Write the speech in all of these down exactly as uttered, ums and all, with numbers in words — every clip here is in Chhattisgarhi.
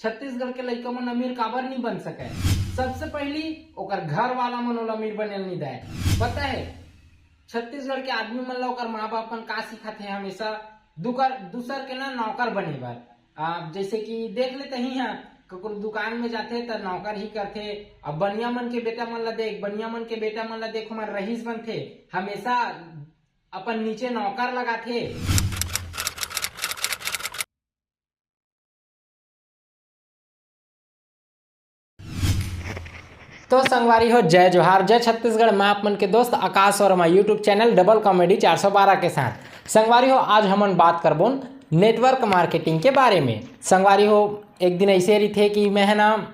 छत्तीसगढ़ के लइका मन अमीर काबर नहीं बन सके? सबसे पहली ओकर घर वाला मन ओला अमीर बने नहीं दे। पता है, छत्तीसगढ़ के आदमी मन ला ओकर माँ बाप मन का सिखाथे? हमेशा दुकर दूसर के ना नौकर बने बर। आप जैसे कि देख लेते ही हैं, ककरो दुकान में जाथे त नौकर ही करथे। अब बनिया मन के बेटा मन ला देख, बनिया मन के बेटा मन ला देख, ओमन रईस बनथे, हमेशा अपन नीचे नौकर लगाथे। तो संगवारी हो, जय जोहार, जय छत्तीसगढ़। मैं आप मन के दोस्त Akash Verma, YouTube channel double comedy चार सौ बारह के साथ। संगवारी हो, आज हमन बात करबोन नेटवर्क मार्केटिंग के बारे में। संगवारी हो, एक दिन ऐसे रहिथे कि मैं है ना,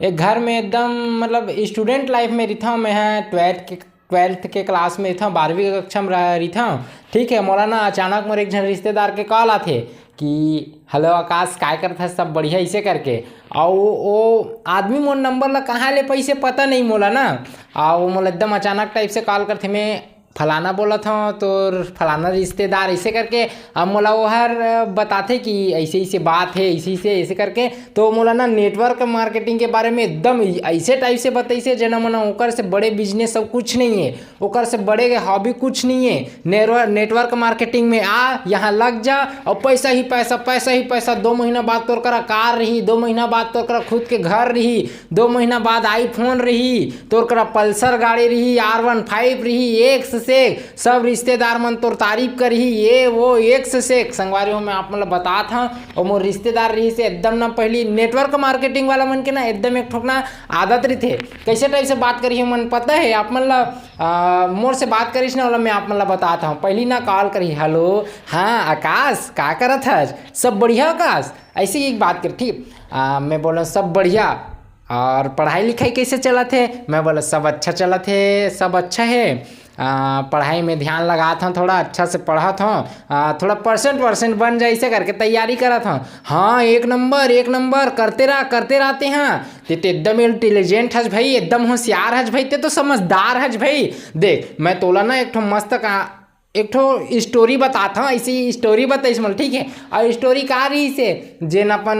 एक घर में एकदम, मतलब, स्टूडेंट लाइफ में रहिथौं। मैं है ट्वेल्थ के, ट्वेल्थ के क्लास में रहिथौं, बारहवीं कक्षा में रह- रहिथौं। ठीक है, मोला ना अचानक मोर एक झन रिश्तेदार के कॉल आथे कि "हेलो आकाश, काय करत हस? सब बढ़िया?" ऐसे करके। और वो आदमी मोर नंबर ला कहाँ ले पाइसे, पता नहीं मोला ना। और वो मोला एकदम अचानक टाइप से कॉल करथे, "मैं फलाना बोलत हौं, तोर फलाना रिश्तेदार," ऐसे करके। अब मोला वो हर बताथे कि ऐसे ऐसे बात है, ऐसे ऐसे, ऐसे करके। तो मोला ना नेटवर्क मार्केटिंग के बारे में एकदम ऐसे टाइप से बताइसे, जेना मोला ओकर से बड़े बिजनेस सब कुछ नहीं है, ओकर से बड़े हॉबी कुछ नहीं है। नेटवर्क मार्केटिंग में आ, यहाँ लग जा और पैसा ही पैसा, पैसा ही पैसा। दो महीना बाद तोर करा कार रही, दो महीना बाद तोर करा खुद के घर रही, दो महीना बाद आईफोन रही, तोर करा पल्सर गाड़ी रही, आर वन फाइव रही, एक से एक। सब रिश्तेदार मन तोर तारीफ करही, ये वो, एक से एक। संगवारी हो, मैं आप मन ला बतात हौं, और मोर रिश्तेदार रहिसे एकदम ना, पहली नेटवर्क मार्केटिंग वाला मन के ना एकदम एक ठोक ना आदत रहिथे। कैसे टाइप से बात करही मन पता है आप मन ला? आ, मोर से बात करिस ना, ओला मैं आप मन ला बतात हौं। पहली ना कॉल करही, "हेलो, हाँ आकाश, का करत हस? सब बढ़िया आकाश?" ऐसे ही एक बात करही। आ, मैं बोला, "सब बढ़िया।" "और पढ़ाई लिखाई कैसे चलत हे?" मैं बोला, "सब अच्छा चलत हे, सब अच्छा है। आ, पढ़ाई में ध्यान लगात हौं, थोड़ा अच्छा से पढ़त हौं, आ, थोड़ा परसेंट परसेंट बन जाए, ऐसे करके तैयारी करत हौं।" "हाँ, एक नंबर, एक नंबर, करते रह, करते रहते हैं। ते तो एकदम इंटेलिजेंट हस भाई, एकदम होशियार हस भाई, ते तो समझदार हस भाई। देख, मैं तोला ना एक ठो मस्त का एक ठो स्टोरी बतात हौं।" ऐसी स्टोरी बताइस मोला, ठीक है। और स्टोरी का रहिसे, जेन अपन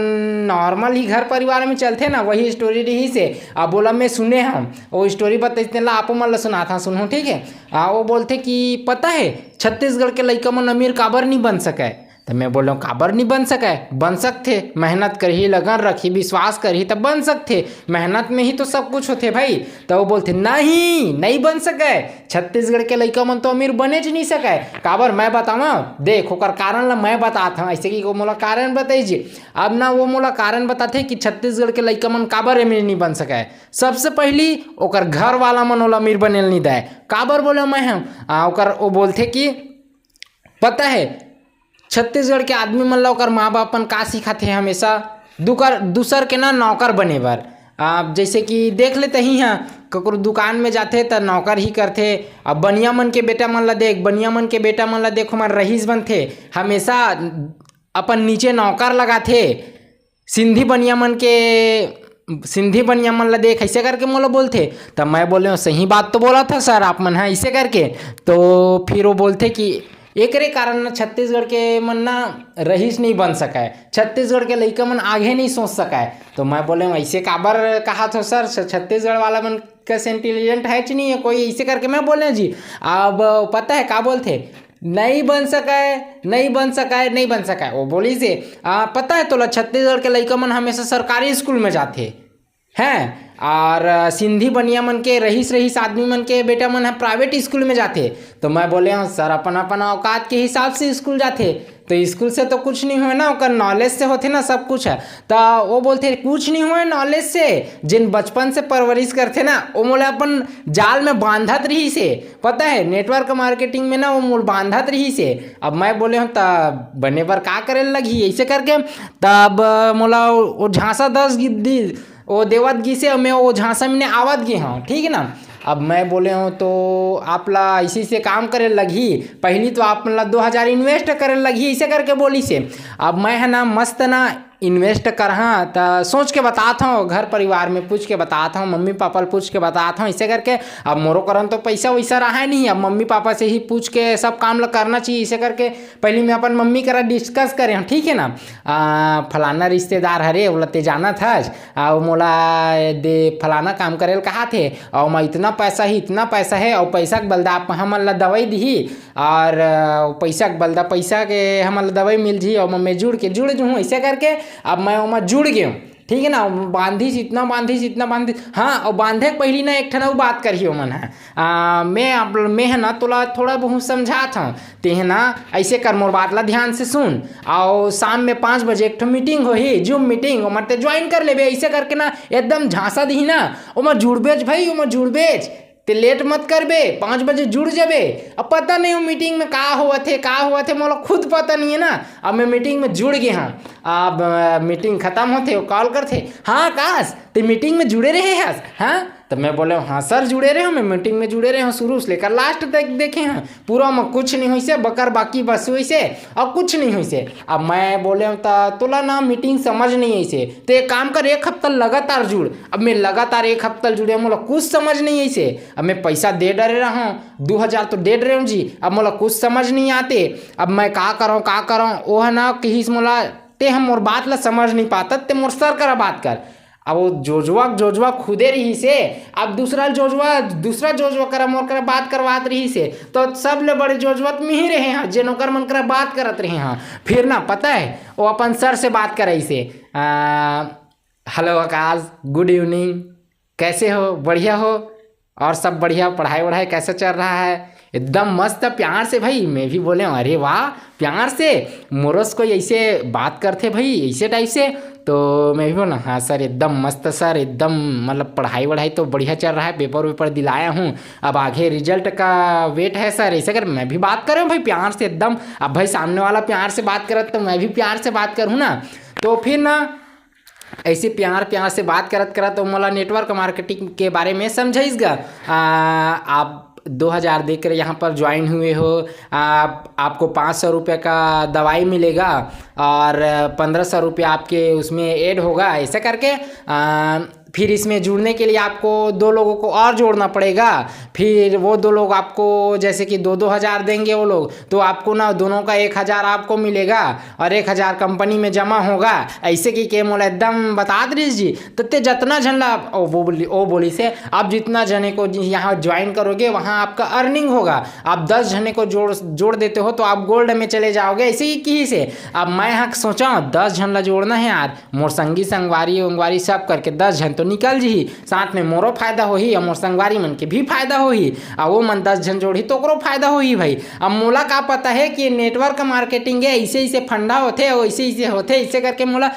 नॉर्मल ही घर परिवार में चलथे ना, वही स्टोरी रहिसे। अब बोला, "मैं सुने हौं।" वो स्टोरी बताइस, तेला आपो मन ला सुनात हौं, सुनहू, ठीक है। आ, वो बोलथे कि, "पता है, छत्तीसगढ़ के लइका मन अमीर काबर नहीं बन सके?" तो मैं बोले हौं, "काबर नहीं बन सके? बन सकथे, मेहनत करही, लगन रखही, विश्वास करही, तब बन सकथे। मेहनत में ही तो सब कुछ होथे भाई।" तो वो बोलथे, "नहीं, नहीं बन सके। छत्तीसगढ़ के लइका मन तो अमीर बनेच नहीं सके।" "काबर, मैं बतावं?" "देख, ओकर कारण ला मैं बतात हौं।" ऐसे कि वो मोला कारण बताइस जी। अब ना वो मोला कारण बताथे कि छत्तीसगढ़ के लइका मन काबर अमीर नहीं बन सके। सबसे पहली ओकर घर वाला मन ओला अमीर बने नहीं दे। "काबर?" बोले मैं हौं। आ, ओकर, वो बोलथे कि, पता है, छत्तीसगढ़ के आदमी मन ला ओकर माँ बाप मन का सिखाथे? हमेशा दुकर, दूसर के ना नौकर बने बर। आ, जैसे कि देख लेते ही हैं, ककरो दुकान में जाथे त नौकर ही करथे। अब बनिया मन के बेटा मन ला देख, बनिया मन के बेटा मन ला देख, ओमन रईस बनथे, हमेशा अपन नीचे नौकर लगाथे। सिंधी बनिया मन के, सिंधी बनिया मन ला देख, ऐसे करके मोला बोलथे। तब मैं बोले हौं, "सही बात तो बोलत हस सर आप मन ह," ऐसे करके। तो फिर वो बोलथे कि एकरे कारण ना छत्तीसगढ़ के मन ना रईस नहीं बन सके, छत्तीसगढ़ के लइका मन आगे नहीं सोच सके। तो मैं बोले हौं, "ऐसे काबर कहत हो सर? छ-, छत्तीसगढ़ वाला मन कस इंटेलिजेंट है च नहीं है कोई?" ऐसे करके मैं बोले हौं जी। अब पता है का बोलथे, "नहीं बन सके, नहीं बन सके, नहीं बन सके।" वो बोलिसे, "आ, पता है तोला, छत्तीसगढ़ के लइका मन हमेशा सरकारी स्कूल में जाथे, हैं, और, आ, सिंधी बनिया मन के, रईस रईस आदमी मन के बेटा मन ह प्राइवेट स्कूल में जाथे।" तो मैं बोले हौं, "सर, अपन अपन औकात के हिसाब से स्कूल जाथे।" तो स्कूल से तो कुछ नहीं होय ना, ओकर नॉलेज से होथे ना सब कुछ है। तो वो बोलथे, "कुछ नहीं होय नॉलेज से, जिन बचपन से परवरिश करथे ना, वो मोला अपन जाल में बांधत रहिसे।" पता है, नेटवर्क मार्केटिंग में ना वो मोला बांधत रहिसे। अब मैं बोले हौं, "त बने बर का करे लगही?" ऐसे करके तब मोला वो झांसा दस गि-, दी, वो देवत गिसे, मैं वो झांसा में आवत गे हौं, ठीक है ना। अब मैं बोले हौं, "तो आप ला ऐसे ऐसे काम करे लगही, पहली तो आप मन ला दो हजार इन्वेस्ट करे लगही," ऐसे करके बोलिसे। अब मैं है ना मस्त ना इन्वेस्ट करहा, त सोच के बतात हूँ, घर परिवार में पूछ के बतात हूँ, मम्मी पापा ल पूछ के बतात हूँ, ऐसे करके। अब मोरो करन तो पैसा वैसा रहा नहीं, अब मम्मी पापा से ही पूछ के सब काम ला करना चाहिए, ऐसे करके। पहली मैं अपन मम्मी करा डिस्कस करे हूँ, ठीक है ना। आ, फलाना रिश्तेदार हरे, ओला ते जाना थस, आ, वो मोला दे फलाना काम करे ल कहा थे, और मैं इतना पैसा ही, इतना पैसा है, और पैसा के बलदा आप हमन ला दवाई दिही, और अ, पैसा के बलदा, पैसा के हमन ला दवाई मिल जी, और मैं जुड़ के जुड़ जूँ, ऐसे करके। अब मैं ओमा जुड़ गए हूँ, ठीक है ना। बांधिस इतना, बांधिस इतना, बांधिस। हाँ, और बांधे के पहली ना एक ठन अउ बात करही ओमन ह। आ, मैं आप मैं है ना तोला थोड़ा बहुत समझात हूँ, ते है ना, ऐसे कर, मोर बात ला ध्यान से सुन। और शाम में पाँच बजे एक ठो मीटिंग होही, जूम मीटिंग, ओमर ते ज्वाइन कर लेबे, ऐसे करके ना एकदम झांसा दिही ना। ओमर जुड़बेच भाई, ओमर जुड़बेच। ते लेट मत करबे, पाँच बजे जुड़ जाबे। अब पता नहीं हो मीटिंग में का होवत हे, का होवत हे, मोला खुद पता नहीं है ना। अब मैं मीटिंग में जुड़ गए हूँ। अब अ, मीटिंग खत्म होथे, वो कॉल करथे, "हाँ आकाश, ते मीटिंग में जुड़े रहे हस?" हाँ, तो मैं बोले, "हाँ सर, जुड़े रहे हूँ, मैं मीटिंग में जुड़े रहे हूँ, शुरू से लेकर लास्ट तक देखे हैं, पूरा में कुछ नहीं होइसे, बकर बाकी बस होइसे, और कुछ नहीं होइसे।" अब मैं बोले हूँ, "त तोला ना मीटिंग समझ नहीं आइसे, ते एक काम कर, एक हफ्ता लगातार जुड़।" अब मैं लगातार एक हफ्ता जुड़े, मोला कुछ समझ नहीं आइसे। अब मैं पैसा दे डरे रहा हूँ, दू हजार तो दे डरे हूँ जी, अब मोला कुछ समझ नहीं आते। अब मैं का करूँ, का करूँ? वो है ना, कहिस मोला, "ते हम मोर बात ला समझ नहीं पाता, ते मोर सर करा बात कर।" अब वो जोजवा, जोजवा खुदे रहिसे, अब दूसरा जोजवा, दूसरा जोजवा करा, मोर करा बात करवात रहिसे, तो सबले बड़े जोजवा तो मिही रहे हैं, जेन ओकर मन करा बात करत रहे हैं। फिर ना, पता है, वो अपन सर से बात कराइसे, आ, "हेलो आकाश, गुड इवनिंग, कैसे हो? बढ़िया हो? और सब बढ़िया, पढ़ाई वढ़ाई कैसे चल रहा है?" एकदम मस्त प्यार से भाई, मैं भी बोले, "अरे वाह, प्यार से मोरो से कोई ऐसे बात करथे भाई, ऐसे टाइप से।" तो मैं भी बोला, "हाँ सर, एकदम मस्त सर, एकदम मतलब पढ़ाई वढ़ाई तो बढ़िया चल रहा है, पेपर वेपर दिलाया हूँ, अब आगे रिजल्ट का वेट है सर।" ऐसे कर मैं भी बात करे हूँ भाई प्यार से एकदम। अब भाई सामने वाला प्यार से बात करत तो मैं भी प्यार से बात करूँ ना। तो फिर ना ऐसे प्यार प्यार से बात करत करत वो मोला नेटवर्क मार्केटिंग के बारे में समझाइस गा। आ, आप दो हज़ार देकर यहाँ पर ज्वाइन हुए हो, आप, आपको पाँच सौ रुपये का दवाई मिलेगा और पन्द्रह सौ रुपये आपके उसमें ऐड होगा, ऐसा करके। आ, फिर इसमें जुड़ने के लिए आपको दो लोगों को और जोड़ना पड़ेगा। फिर वो दो लोग आपको जैसे कि दो दो हज़ार देंगे वो लोग, तो आपको ना दोनों का एक हज़ार आपको मिलेगा और एक हज़ार कंपनी में जमा होगा। ऐसे कि के मोला एकदम बतात रहिस जी। तो ते जतना झन ला, ओ, वो बोली, ओ बोली से, "आप जितना जने को जी यहाँ ज्वाइन करोगे, वहाँ आपका अर्निंग होगा। आप दस जने को जोड़, जोड़ देते हो तो आप गोल्ड में चले जाओगे।" ऐसे ही कहिसे। अब मैं हाँ सोचा, "दस झन ला जोड़ना है यार, मोर संगी संगवारी उंगवारी सब करके दस झन तो निकल जही, साथ में मोरो फायदा होही और मोर संगवारी मन के भी फायदा होही, और वो मन दस झन जोड़ही तो ओकरो फायदा होही भाई।" अब मोला का पता है कि नेटवर्क मार्केटिंग है, ऐसे ऐसे फंडा होथे और ऐसे ऐसे होथे, ऐसे करके मोला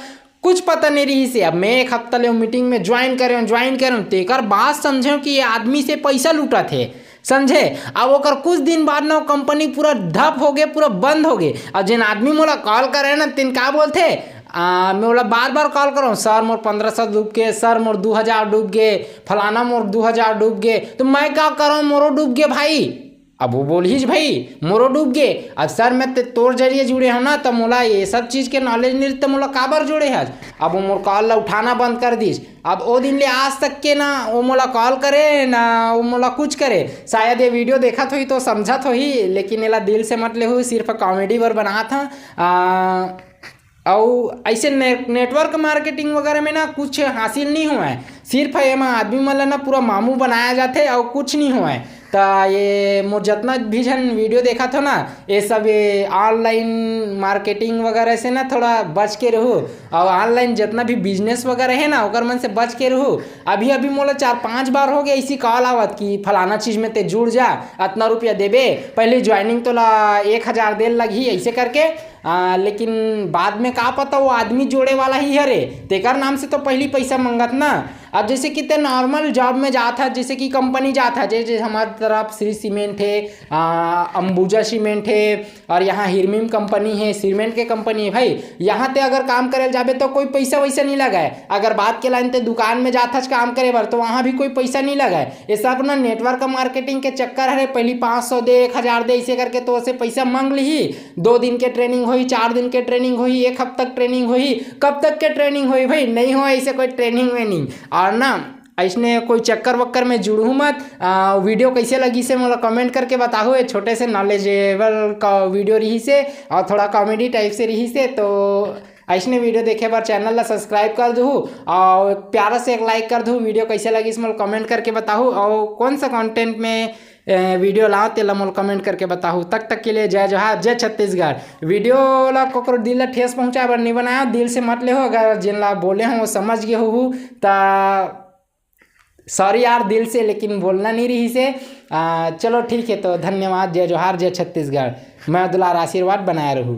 कुछ पता नहीं रहिसे। अब मैं एक हफ्ता ले मीटिंग में ज्वाइन करे हूँ, ज्वाइन करे हूँ, तेकर बाद समझे हूँ कि ये आदमी से पैसा लूटत हे, समझे। अब ओकर कुछ दिन बाद ना वो कंपनी पूरा धप हो गए, पूरा बंद हो गए। और जिन आदमी मोला कॉल करे ना, तिन का बोलथे, आ, मैं ओला बार बार कॉल करूँ, "सर मोर पन्द्रह सौ डूब गए, सर मोर दू हज़ार डूब गए, फलाना मोर दू हज़ार डूब गए।" तो मैं का करूँ, मोरो डूब गए भाई। अब वो बोलही, "भाई मोरो डूब गए।" अब सर मैं ते तोर जरिए जुड़े हूँ ना, तो मोला ये सब चीज़ के नॉलेज नहीं रहिस, तो मोला काबर जोड़े हस? अब वो मोर कॉल ला उठाना बंद कर दिस। अब ओ दिन ले आज तक के ना वो मोला कॉल करे ना वो मोला कुछ करे। शायद ये वीडियो देखत होही तो समझत होही, लेकिन एला दिल से मत लेहू, सिर्फ कॉमेडी बर बनात हूँ। आ, अउ ऐसे ने-, नेटवर्क मार्केटिंग वगैरह में ना कुछ हासिल नहीं हुआ है, सिर्फ एमा आदमी मन ला ना पूरा मामू बनाया जाथे अउ कुछ नहीं हुआ है। त ये मोर जतना भी झन वीडियो देखत हो ना, ये सब ये ऑनलाइन मार्केटिंग वगैरह से ना थोड़ा बच के रहू, और ऑनलाइन जितना भी बिजनेस वगैरह है ना, ओकर मन से बच के रहू। अभी अभी मोला चार पांच बार हो गया इसी कॉल आवत कि फलाना चीज में ते जुड़ जा, अतना रुपया देबे, पहले ज्वाइनिंग तोला एक हजार दे लगही, ऐसे करके। आ, लेकिन बाद में का पता वो आदमी जोड़े वाला ही हरे, तेकर नाम से तो पहली पैसा मंगत ना। अब जैसे कि ते नॉर्मल जॉब में जात है, जैसे कि कंपनी जात है, जैसे हमारे तरफ श्री सीमेंट है, आ, अंबुजा सीमेंट है, और यहाँ हिरमिम कंपनी है, सीमेंट के कंपनी है भाई। यहाँ ते अगर काम करे जाबे तो कोई पैसा वैसा नहीं लगा है। अगर बात के लाइन ते दुकान में जात हच काम करे बर, तो वहाँ भी कोई पैसा नहीं लगा है। ये सब ना नेटवर्क मार्केटिंग के चक्कर हरे। पहली पाँच सौ दे, एक हज़ार दे, ऐसे करके तो उसे पैसा मांग ली। दो दिन के ट्रेनिंग होई, चार दिन के ट्रेनिंग होई, एक हफ्ता के ट्रेनिंग होई। कब तक के ट्रेनिंग होई भाई? नहीं हो ऐसे कोई ट्रेनिंग वेनिंग। और ना, ऐसने कोई चक्कर वक्कर में जुड़हू मत। आ, वीडियो कैसे लगी से मोला कमेंट करके बताहू। ये छोटे से नॉलेजेबल का वीडियो रही से और थोड़ा कॉमेडी टाइप से रही से। तो ऐसने वीडियो देखे बर चैनल ला सब्सक्राइब कर दू और प्यारा से एक लाइक कर दू। वीडियो कैसे लगी से मोला कमेंट करके बताहू और कौन सा कंटेंट में वीडियो लाओ, तेला मोला कमेंट करके बताहू। तक तक के लिए जय जोहार, जय छत्तीसगढ़। वीडियो ला कोकरो दिल ला ठेस पहुँचाए बर नहीं बनाया, दिल से मत लेहो। अगर जिन ला बोले हो वो समझ गए हो, ता सॉरी यार दिल से, लेकिन बोलना नहीं रही से। आ, चलो ठीक है, तो धन्यवाद, जय जोहार, जय छत्तीसगढ़। मैं दुलार आशीर्वाद बनाए रहू।